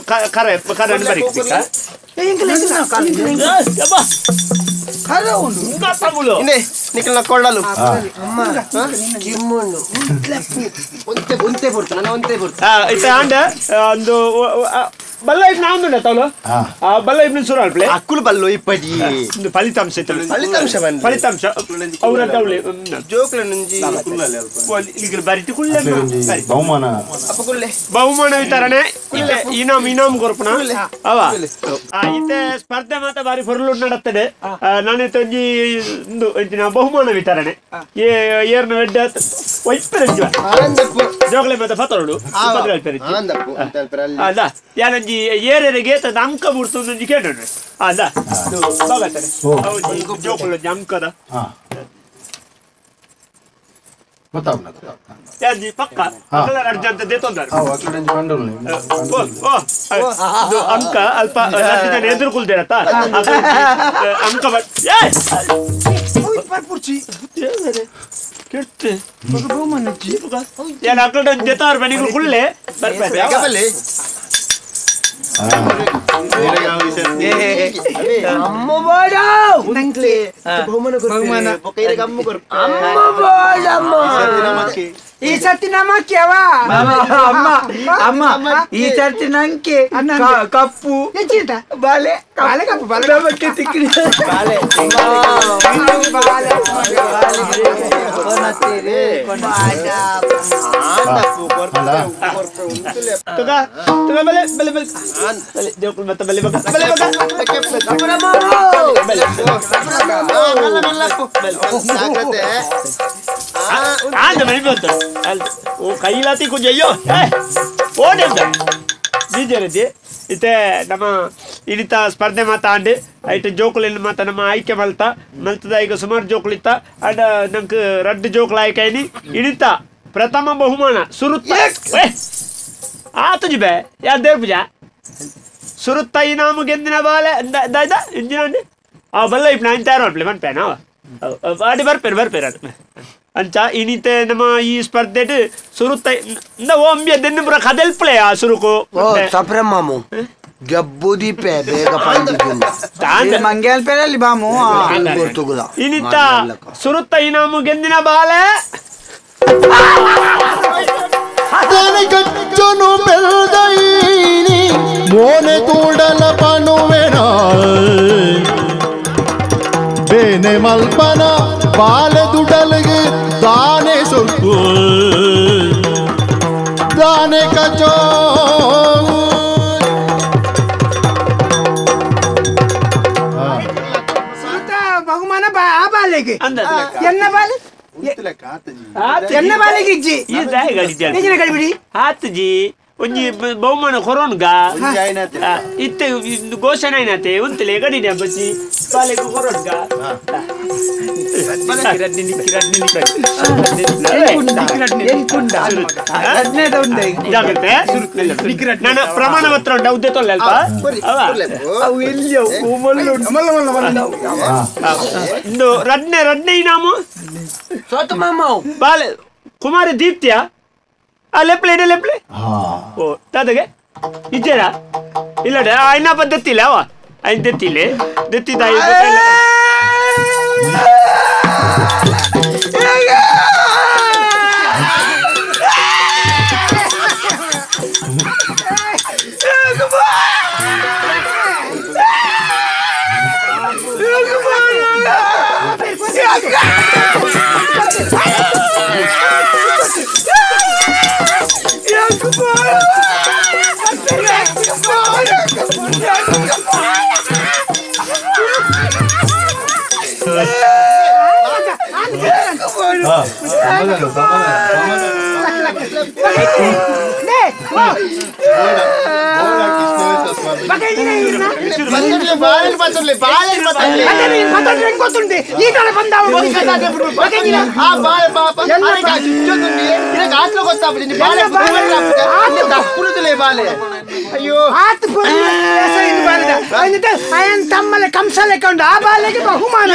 ಕರೆ ಕರೆ ಬರೀ ಬಲ್ಲ ಇಪ್ನ ಆಂದುಂಡ ತೌಲು ಬಲ್ಲ ಇಪ್ನ ಸುರು ಅಲ್ಪ್ಲೆ ಅಕ್ಕುಲು ಬಲ್ಲೋ ಇಪ್ಪಡಿ ಫಲಿತಾಂಶ ಫಲಿತಾಂಶ ಬಂದು ಫಲಿತಾಂಶ ಅವರ ತೌಲೆ ಜೋಕ್ಲ నుంచి ಇಲ್ಲಿ ಬರಿತಿ ಕುಳ್ಳೆ ಬಹುಮಾನ ಅಪ್ಪ ಕುಳ್ಳೆ ಬಹುಮಾನ ವಿತರಣೆ ಇನಾಮ್ ಇನಾಮ್ ಕೊರ್ಪಣ ಅವ ಇತ್ತೆ ಸ್ಪರ್ಧೆ ಮಾತ ಬಾರಿ ಫೊರ್ಲು ನಡತ್ತದೆ ನಾನಿತ್ತೆ ಒಂಜಿ ಇಂದು ಬಹುಮಾನ ವಿತರಣೆ ಏರ್ನ ವೆಡ್ಡ ಒಯ್ಪೆರಂಜಿ ಜೋಕ್ಲೆ ಮಾತ ಫತರೋಡು ಅಲ್ಲ ಯಾನೊಂಜಿ ಏರೆರೆಗೆ ತದ ಅಂಕ ಬುಡ್ತೊಂದೊಂಜಿ ಕೇಳೋಣ ಅಲ್ಲ ಬಾಗತ್ತರೆ ಜೋಕುಲೊಂಜಿ ಅಂಕದ ಯಾಜಿ ಪಕ್ಕ ಅಕಲ ಅರ್ಜಂತ ದೇತೊಂದಾರು ಅಂಕ ಅಲ್ಪ ರಡ್ಡ್ ಜನ ಎದುರು ಕುಲ್ದೇರತ್ತ ಅಂಕ ಕೆಟ್ಟ ಯಾನ್ ಅಕಲ್ಡ ಜೆತಾರ್ ಬನಿಗಳು ಕುಳ್ಳೆ ಬರ್ಪೆ ಈ ಸರ್ತಿ ನಮಕ್ಕೆ ಅವ ಅಮ್ಮ ಅಮ್ಮ ಈ ಸರ್ತಿ ನಂಗೆ ಕಪ್ಪು ಬಾಲೆ ಬಾಲೆ ಕಪ್ಪು ಬಾಲೆ ನಮಕ್ಕೆ ತಿಕ್ಕಿ ಬಾಲೆ ಬಾಲೆ ಬಲೆ ಬಲೆ ಬಲೆ ಬಲೆ ಜೋಕುಲ್ ಮತ್ತೆ ಬಲೆ ಬಗ ಬಲೆ ಬಗ ಆಂದ ಮನೆ ಬಂತು ಓ ಕೈಲಾತಿ ಕೊಂಚ ಅಯ್ಯೋ ಓಡಿ ಬೀಜರದಿ ಇತ್ತೆ ನಮ್ಮ ಇನಿತ ಸ್ಪರ್ಧೆ ಮಾತಾಂಡು ಐಟ್ ಜೋಕುಲೆನ್ ಮಾತ ನಮ್ಮ ಆಯ್ಕೆ ಮಲ್ತ ಮಲ್ತದ ಈಗ ಸುಮಾರು ಜೋಕುಲಿತ್ತ ಅಂಡ್ ನಂಗೆ ರಡ್ಡು ಜೋಕುಲು ಆಯ್ಕೆ ಐನಿ ಇನಿತ ಪ್ರಥಮ ಬಹುಮಾನ ಸುರುತ್ತ ಆತುಜಿ ಬೇ ಯಾ ದೇವ್ರ ಪೂಜಾ ಸುರುತ್ತ ಇನಾಮು ಗೆಂದಿನ ಬಾಲೆ ದಾಯ್ದ ಇಂಜಿನ ಆ ಬಲ್ಲ ಇಪ್ಪ ನಾನು ತಯಾರು ಅನ್ಪ್ಲೆ ಮನ್ಪೇನ ಅಡಿ ಬರ್ಪೇರು ಬರ್ಪೇರು ಅದು ಅಂಚ ಇನಿತೆ ನಮ್ಮ ಈ ಸ್ಪರ್ಧೆ ಸುರುತ್ತ ಓಂಬಿಯ ದೆನ್ನು ಪುರ ಕದೆಲ್ಪ್ಲೆ ಆ ಸುರುಕು ಓ ಸಪ್ರೆ ಮಾಮು ಗಬ್ಬುದೀಪೆ ಬೇಗ ಪಂಜಿದ್ದು ಮಂಗ್ಯಾಲ್ ಪೇರಲ್ಲಿ ಬಾಮು ಗೊತ್ತುಗುಲ ಇನಿತ ಸುರುತ್ತ ಇನಾಮು ಗೆಂದಿನ ಬಾಲೆ ಗಚ್ಚನು ಬೆಲ್ದೈನಿ ಮೋನೆ ತೂಡಲ ಪನುವೆನ ಬೇನೆ ಮಲ್ಪನ ಬಾಲೆ ದುಡಲಿಗೆ ದಾನೆ ಸೊಲ್ಪು ದಾನೆ ಕಚೋ ಬಹುಮಾನ ಆ ಬಾಲೆಗೆ ಎನ್ನ ಬಾಲೆ ಎನ್ನ ಬಾಲೆಗೆ ಇಜ್ಜಿ ಗಡಿಬಿಡಿ ಆತಜಿ ಒಂಜಿ ಬಹುಮಾನ ಕೊರೋನ್ಗ ಇತ್ತೆ ಘೋಷಣೆ అయినతే ఉంతలే గడిన బచ్చి ಬಾಲೆಗೆ ಕೊರೋನ್ಗ ನನ್ನ ಪ್ರಮಾಣ ಪತ್ರ ಉಂಟು ಉದ್ದೆ ತೊಲ್ಲೆ ಅಲ್ಪ ಇಂದು ರಡ್ನೆ ರಡ್ನೆ ಇನಾಮು ಬಾಲೆ ಕುಮಾರಿ ದೀಪ್ತಿಯಾ ಆ ಲೆಪ್ಲೆ ಇದೆ ಲೆಪ್ಲೆ ಓ ತಾತಗೆ ಇಜ್ಜೇರಾ ಇಲ್ಲಡೆ ಐನಪ್ಪ ದೆತ್ತಿಲ್ಲ ಅವ ಐನ್ ದೆತ್ತಿಲ್ಲ ದೆತ್ತಿದ ತಮ್ಮಲೆ ಕಂಸ ಲೆಕ್ಕ ಆ ಬಾಲೆಗೆ ಬಹುಮಾನ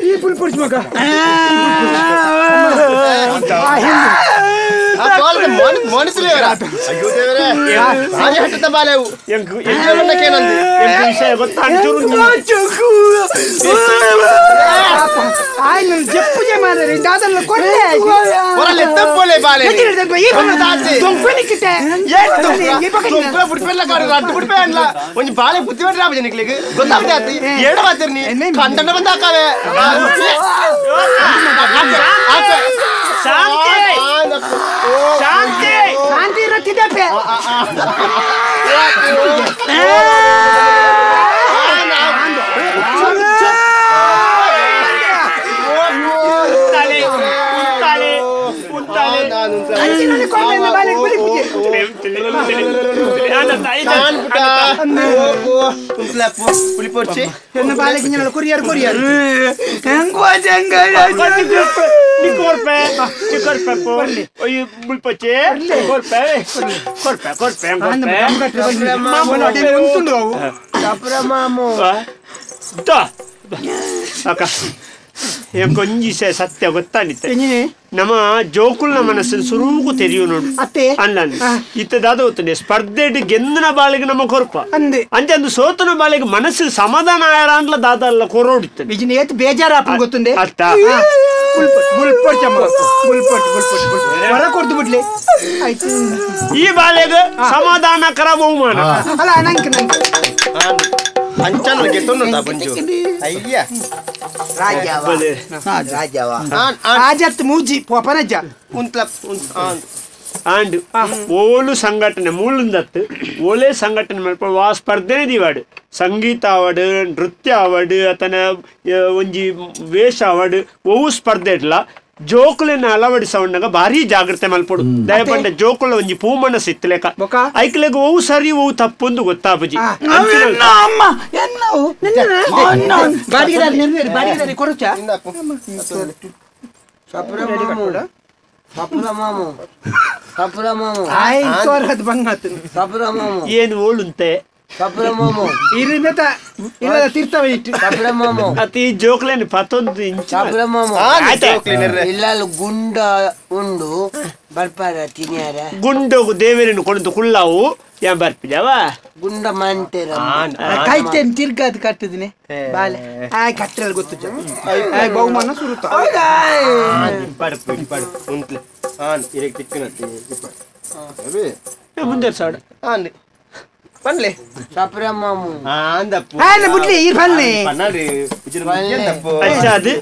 ಈ ಪುಲ್ ಮಗ ಬಾಳೆ ಬುದ್ಧಿ ಕಂಡನ ಬಂದಾಕಾವೆ. ಶಾಂತಿ ಶಾಂತಿ ರತ್ತಿದಪ್ಪೆ. Courier courier ಒಂಜಿ ಸತ್ಯ ಗೊತ್ತಾನಿತ್ತೆ ನಮ್ಮ ಜೋಕುಲ್ನ ಮನಸ್ಸು ಸುರುಕು ತೆರಿಯು ನೋಡು ಅಲ್ಲ ಇತ್ತದಾದ ಗೊತ್ತುಂಡೆ ಸ್ಪರ್ಧೆ ಗೆಂದನ ಬಾಳಿಗೆ ನಮ್ಮ ಕೊರ್ಪ ಅಂದೆ ಅಂಚೆ ಅಂದು ಸೋತನ ಬಾಳಿಗೆ ಮನಸ್ಸು ಸಮಾಧಾನ ಆಯರ ಅಂದ್ಲ ದಾದಲ್ಲ ಕೊರೋಡಿತ್ತು ಏತ್ ಬೇಜಾರಾಪ ಗೊತ್ತುಂಡೆ ಅತ್ತ ಹೊರ ಕೊಡ್ತು ಬಿಡ್ಲಿ ಆಯ್ತು ಈ ಬಾಳೆಗೆ ಸಮಾಧಾನಕರ ಬಹುಮಾನ ಅಲ್ಲ ನಂಗೆ ನಂಗೆ ಅಂಚನ ಗೆತ್ತೊಂದು ಬಂಜು ಅಯ್ಯ ರಾಜವ ರಾಜವ ರಾಜತ್ ಮೂಜಿ ಪೋಪನಜ್ಜ ಉಂತ್ಲ ಆಂಡ್ ಓಲು ಸಂಘಟನೆ ಮೂಲುಂದತ್ತು ಓಲೇ ಸಂಘಟನೆ ಮಲ್ಪ ವಾ ಸ್ಪರ್ಧೆನೆ ದಿವಾಡು ಸಂಗೀತ ಆವಡ್ ನೃತ್ಯ ಆವಡ್ ಅತನ ಒಂಜಿ ವೇಷ ಆವಡ್ ಒವು ಸ್ಪರ್ಧೆ ಇಡ್ಲ ಜೋಕುಲೆನ ಅಳವಡಿಸವಣ್ಣಗ ಭಾರಿ ಜಾಗ್ರತೆ ಮಲ್ಪೊಡು ದಯಪಂಡ ಜೋಕುಲ ಒಂಜಿ ಪೂ ಮನಸ್ಸು ಇತ್ತಲೇಕ ಐಕ್ಲೆಗ್ ಒವು ಸರಿ ಒವು ತಪ್ಪೊಂದು ಗೊತ್ತಾಪುಜಿ ಏನು ಓಳುಂತೆ ಅತಿ ಜೋಕ್ಲೇನು ಪತ್ತೊಂದು ಇಂಚು ಇಲ್ಲಲ್ಲಿ ಗುಂಡ ಉಂಡು ಬರ್ಪಾರ ತಿನ್ಯಾರ ಗುಂಡೋಗು ದೇವರನ್ನು ಕೊಂಡು ಕುಳ್ಳಾವು ಯಾನ್ ಬರ್ಪಿಜಾವ ಗುಂಡ ಮಂತೇರ ಕೈತೇನ್ ತಿರ್ಗಾದ್ ಕಟ್ಟಿದಿನಿ ಬಾಲೆ ಆ ಕಟ್ಟಲ್ ಗೊತ್ತು ಬಹುಮಾನ ಸುರುತ ಉಂತ್ಲೆ ಆನ್ ಇರೆಗ್ ತಿಕ್ಕನತ್ತಿ ಮುಂದೆ ಸಾಡ ಆನ್ ಪನ್ಲೆ ಸಪ್ರ ಮಾಮು ಆಂದಪ್ಪು ಆನ ಬುಡ್ಲಿ ಈ ಪನ್ಲೆ ಪನ್ನರಿ ಇಜನ ಅಚ್ಚಾ ಅದು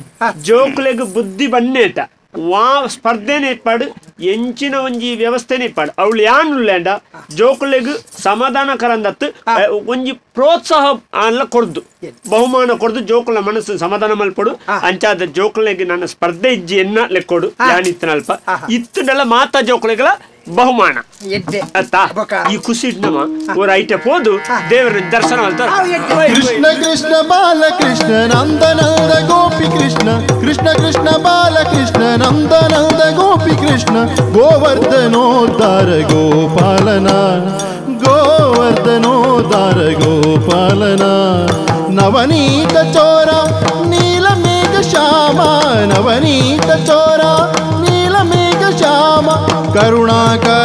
ಜೋಕುಲೆಗ್ ಬುದ್ಧಿ ಬನ್ನೇಟ ವಾ ಸ್ಪರ್ಧೆನೆ ಇಪ್ಪಾಡು ಎಂಚಿನ ಒಂಜಿ ವ್ಯವಸ್ಥೆನೆ ಇಪ್ಪಾಡು ಅವಳು ಯಾನ್ ಉಲ್ಲೇಂಡ ಜೋಕುಲೆಗ್ ಸಮಾಧಾನ ಕರಂದತ್ತು ಒಂಜಿ ಪ್ರೋತ್ಸಾಹ ಅಲ್ಲ ಕೊಡ್ದು ಬಹುಮಾನ ಕೊಡ್ದು ಜೋಕುಲ ಮನಸ್ಸು ಸಮಾಧಾನ ಮಲ್ಪಡು ಅಂಚಾದ ಜೋಕುಲೆಗ್ ನನ್ನ ಸ್ಪರ್ಧೆ ಇಜ್ಜಿ ಎನ್ನ ಲೆಕ್ಕೊಡು ಯಾನಿತ್ತನಲ್ಪ ಇತ್ತುಂಡಲ್ಲ ಮಾತಾ ಜೋಕುಲೆಗಳ ಬಹುಮಾನ ಅತ್ತಾ ಈ ಖುಷಿ ನಮ್ಮ ಓರ್ ಐಟೆ ಪೋದು ದೇವರ ದರ್ಶನ ಕೃಷ್ಣ ಕೃಷ್ಣ ಬಾಲಕೃಷ್ಣ ನಂದ ನಂದ ಗೋಪಿ ಕೃಷ್ಣ ಕೃಷ್ಣ ಕೃಷ್ಣ ಬಾಲಕೃಷ್ಣ ನಂದ ನಂದ ಗೋಪಿ ಕೃಷ್ಣ ಗೋವರ್ಧನೋದ್ಧಾರ ಗೋಪಾಲನ ಗೋವರ್ಧನೋದ್ಧಾರ ಗೋಪಾಲನ ನವನೀತ ಚೋರ ನೀಲಮೇಘ ಶ್ಯಾಮ ನವನೀತ ಚೋರ ನೀಲಮೇಘ ಶ್ಯಾಮ ಕರುಣಾಕರ